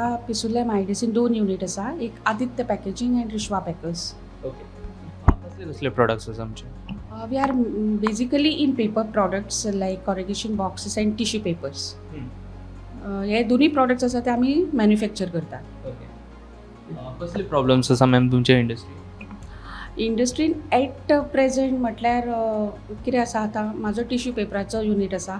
हांगा पिसुर्ले एमआयडीसीन दोन युनीट आसा. एक Aditya packaging and Rishwa packers. Okay, कसले कसले प्रोडक्ट्स आसा आमचे? We are basically in paper products like corrugation boxes and tissue papers. हे दोन्ही प्रॉडक्ट्स आसा ते आमी मॅन्युफॅक्चर करतात. ओके, कसले प्रॉब्लम्स आसा मॅम तुमच्या इंडस्ट्री? इंडस्ट्रीन एट प्रेझेंट म्हटल्यार कितें आसा, आतां म्हाजो टिश्यू पेपराचो युनीट आसा.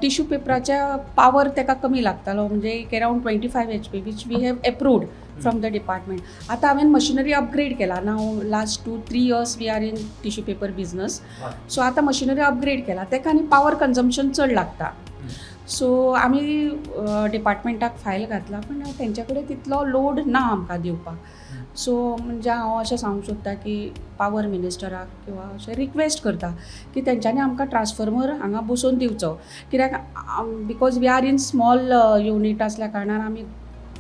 टिश्यू पेपराच्या पावर ताका कमी लागतालो, म्हणजे एक around 25 HP, which we have approved from the department. आतां हांवें मशिनरी अपग्रेड केला. Now last 2-3 years we are in tissue paper business. So आतां मशिनरी अपग्रेड केला, ताका आनी पावर कन्जम्पशन चड लागता. सो आमी डिपार्टमेंटाक फायल घातला, पण तेंच्या कडेन तितलो लोड ना आमकां दिवपाक. सो म्हणजे हांव अशें सांगूंक सोदता की पावर मिनिस्टराक किंवा अशें रिक्वेस्ट करता की तेंच्यांनी आमकां ट्रान्सफॉर्मर हांगा बसोवन दिवचो, कित्याक because we are in small unit आसल्या कारणान आमी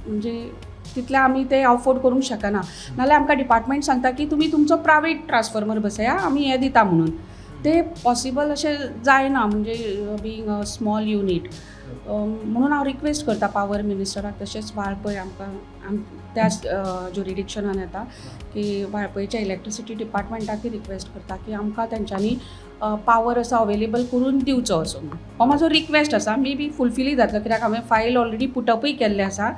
म्हणजे तितलें आमी ते अफोर्ड करूंक शकना. नाल्यार आमकां डिपार्टमेंट सांगता की तुमी तुमचो प्रायवेट ट्रान्सफॉर्मर बसया, आमी हें दिता म्हणून. ते पॉसिबल अशें जायना, म्हणजे बीइंग अ स्मॉल युनीट. म्हणून हांव रिक्वेस्ट करता पावर मिनिस्टराक, तशेंच वाळपय आमकां त्या ज्युरिडिक्शनान येता की वाळपयच्या इलेक्ट्रिसिटी डिपार्टमेंटाकय रिक्वेस्ट करता की आमकां तेंच्यांनी पावर असो अवेलेबल करून दिवचो असो म्हणून. हो म्हाजो रिक्वेस्ट आसा. मे बी फुलफिलूय जातलो, कित्याक हांवें फायल ऑलरेडी पुटअपूय केल्लें आसा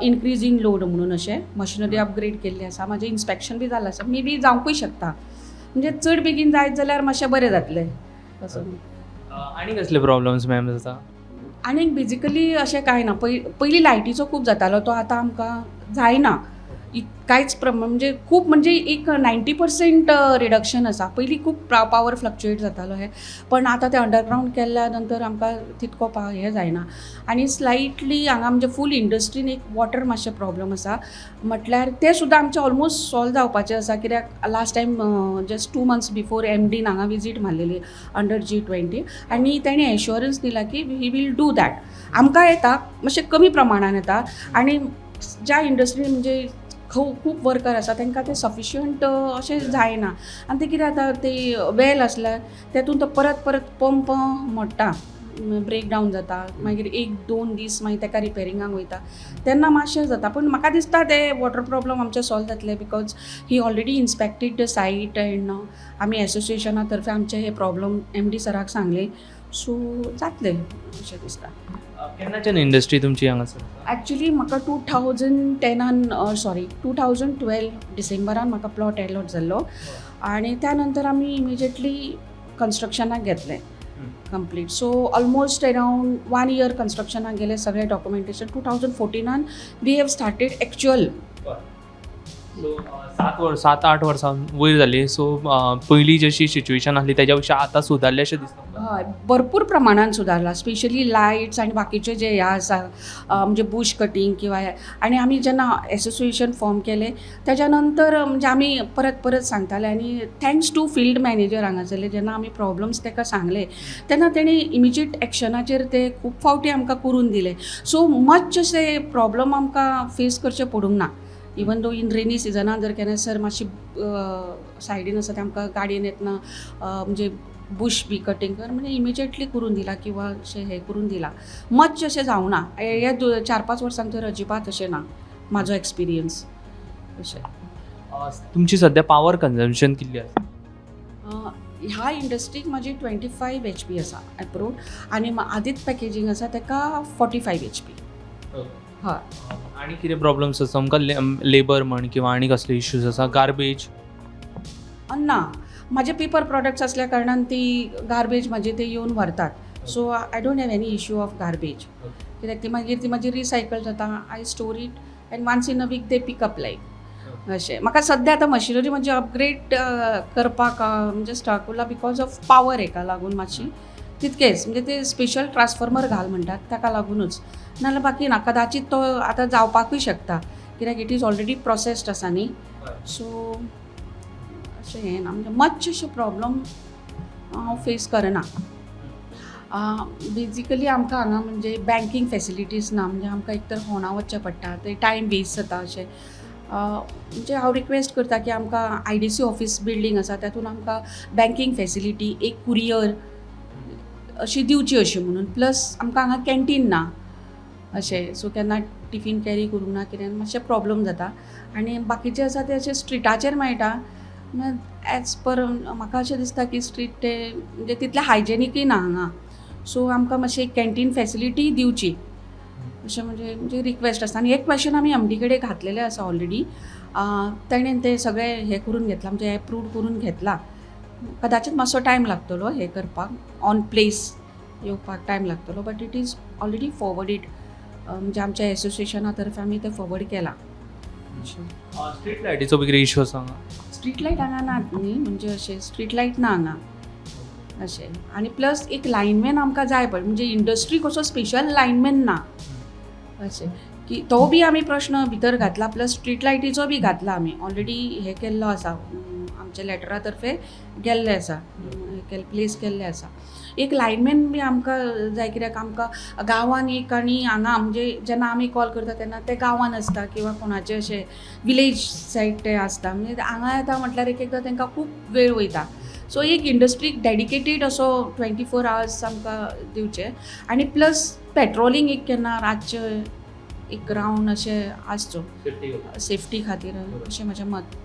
इनक्रीज इन लोड म्हणून. अशें मशिनरी अपग्रेड केल्ली आसा, म्हाजें इन्स्पेक्शन बी जाल्लें आसा. मे बी जावंकूय शकता, म्हणजे चड बेगीन जायत जाल्यार मातशें बरें जातलें असो. आनी कसले प्रॉब्लम्स मॅम जाता? आनीक बेजिकली अशें कांय ना. पयलीं लायटीचो खूब जातालो, तो आतां आमकां जायना. कांयच म्हणजे खूब, म्हणजे एक 90% रिडक्शन आसा. पयलीं खूब पावर फ्लक्चुएट जातालो हें, पण आतां तें अंडरग्रावंड केल्ल्या नंतर आमकां तितको हें जायना. आनी स्लायटली हांगा म्हणजे फूल इंडस्ट्रीन एक वॉटर मातशें प्रॉब्लम आसा, म्हटल्यार तें सुद्दां आमचें ऑलमोस्ट सॉल्व जावपाचें आसा, कित्याक last time just 2 months before एमडीन हांगा विजीट मारलेली अंडर जी 20 आनी तेणी एश्योरन्स दिला की he will do that. आमकां येता, मातशें कमी प्रमाणान येता आनी ज्या इंडस्ट्रीन म्हणजे खूब खूब वर्कर आसा, तांकां तें सफिशियंट अशें जायना. आनी तें कितें जाता, ते वेल आसल्यार तेतून तो परत परत पंप मोडटा, ब्रेक डावन जाता, मागीर एक दोन दीस मागीर ताका रिपेरिंगाक वयता तेन्ना मातशें जाता. पूण म्हाका दिसता ते वॉटर प्रॉब्लम आमचें सॉल्व जातलें, because he already inspected the site and आमी एसोसिएशना तर्फे आमचे हे प्रॉब्लम एमडी सराक सांगले. सो जातलें अशें दिसता. केन्नाच्यान इंडस्ट्री तुमची हांगासर आसा? एक्चुली म्हाका 2010आन, सॉरी, 2012 डिसेंबरान म्हाका प्लॉट एलॉट जाल्लो आनी त्या नंतर आमी इमिजिएटली कन्स्ट्रक्शनाक घेतलें complete. So almost around one year कन्स्ट्रक्शनाक गेले, सगळे डॉक्युमेंटेशन. 2014आन we have started actual. So 7 8 वर्सां वयर जाली. सो पयलीं जशी सिच्युएशन आसली तेज्या पेक्षा आतां सुदारलें अशें दिसता तुमकां? हय, भरपूर प्रमाणान सुदारला, स्पेशली लायट्स आनी बाकीचे जे हे आसा, म्हणजे बूश कटींग किंवा हे. आनी आमी जेन्ना एसोसिएशन फॉर्म केलें तेज्या नंतर म्हणजे आमी परत परत सांगताले आनी thanks to field manager हांगासरले, जेन्ना आमी प्रॉब्लम्स ताका सांगले तेन्ना तेणी इमिजिएट एक्शनाचेर ते खूब फावटी आमकां करून दिले. सो मच अशे प्रॉब्लम आमकां फेस करचे पडूंक ना. इवन दो इन रेनी सिजनान जर केन्ना सर मातशी सायडीन आसा ते आमकां गाडयेन येतना म्हणजे बूश बी कटींग कर म्हणजे इमिजिएटली करून दिला किंवा अशें हें करून दिला. मच अशें जावना हे 4-5 वर्सांक तर अजिबात अशें ना म्हाजो एक्सपिरियन्स अशें. तुमची सद्या पावर कन्जम्पशन कितली आसा? ह्या इंडस्ट्रीक म्हाजी 25 HP आसा अप्रूव्ड आनी आदीत पॅकेजींग आसा ताका 45 HP, हय. आनी कितें प्रॉब्लम्स आसा तुमकां, लेबर म्हण किंवा आनी कसले इश्यूज आसा, गार्बेज? ना, म्हाजे पेपर प्रॉडक्ट्स आसल्या कारणान ती गार्बेज म्हाजी ते येवन व्हरतात. So I don't have any issue of garbage, कित्याक ती मागीर ती म्हाजी रिसायकल जाता. I store it and once in a week they pick up like अशें. म्हाका सद्या आतां मशिनरी म्हजी अपग्रेड करपाक म्हणजे स्टक उरला because of power हेका लागून मातशी, तितकेच. म्हणजे ते स्पेशल ट्रान्सफॉर्मर घाल म्हणटात ताका लागूनच, नाजाल्यार बाकी ना. कदाचीत तो आतां जावपाकूय शकता, कित्याक it is already processed आसा न्ही. सो अशें हें ना, म्हणजे मच अशें प्रॉब्लम हांव फेस करना. बेजिकली आमकां हांगा म्हणजे बँकींग फेसिलिटीज ना, म्हणजे आमकां एक तर फोंडा वचचें पडटा, ते टायम वेस्ट जाता अशें. म्हणजे हांव रिक्वेस्ट करता की आमकां आयडीसी ऑफीस बिल्डींग आसा, तातूंत आमकां बँकींग फेसिलिटी, एक कुरियर अशी दिवची अशी म्हणून. प्लस आमकां हांगा कॅन्टीन ना. अशें. सो केन्ना टिफीन कॅरी करूंक ना कितें, मातशें प्रॉब्लम जाता. आनी बाकीचे आसा ते अशे स्ट्रिटाचेर मेळटा. एज पर म्हाका अशें दिसता की स्ट्रीट ते म्हणजे तितलें हायजेनिकय ना हांगा. सो आमकां मातशें कॅन्टीन फॅसिलिटी दिवची अशें म्हणजे रिक्वेस्ट आसा. आनी एक क्वेश्चन आमी एमडी कडेन घातलेलें आसा ऑलरेडी. तेणेन तें सगळें हें करून घेतलां, म्हणजे एप्रूव करून घेतलां. कदाचीत मातसो टायम लागतलो हें करपाक, ऑन प्लेस येवपाक टायम लागतलो, but it is already forwarded. म्हणजे आमच्या एसोसिएशना तर्फे आमी तें फॉरवर्ड केलां. स्ट्रीट लायटीचो बी कितें इशू आसा हांगा? स्ट्रीट लायट हांगा नात न्ही, म्हणजे अशें स्ट्रीट लायट ना हांगा अशें. आनी प्लस एक लायनमॅन आमकां जाय पडटा, म्हणजे इंडस्ट्री कसो स्पेशल लायनमॅन ना अशें की तो बी आमी प्रश्न भितर घातला. प्लस स्ट्रीट लायटीचो बी घातला आमी ऑलरेडी, हें केल्लो आसा, आमच्या लेटरा तर्फे गेल्लें आसा, प्लेस केल्लें आसा. एक लायनमॅन बी आमकां जाय, कित्याक आमकां गांवान एक आनी हांगा म्हणजे जेन्ना आमी कॉल करता तेन्ना ते गांवान आसता किंवा कोणाचे अशे विलेज सायड ते आसता. म्हणजे हांगा येता म्हटल्यार एक एकदां तांकां खूब वेळ वयता. सो एक इंडस्ट्रीक डेडिकेटेड असो 24 आवर्स आमकां दिवचे आनी प्लस पेट्रोलिंग एक केन्ना रातचें एक रावंड अशें आसचो सेफ्टी खातीर, अशें म्हजें मत.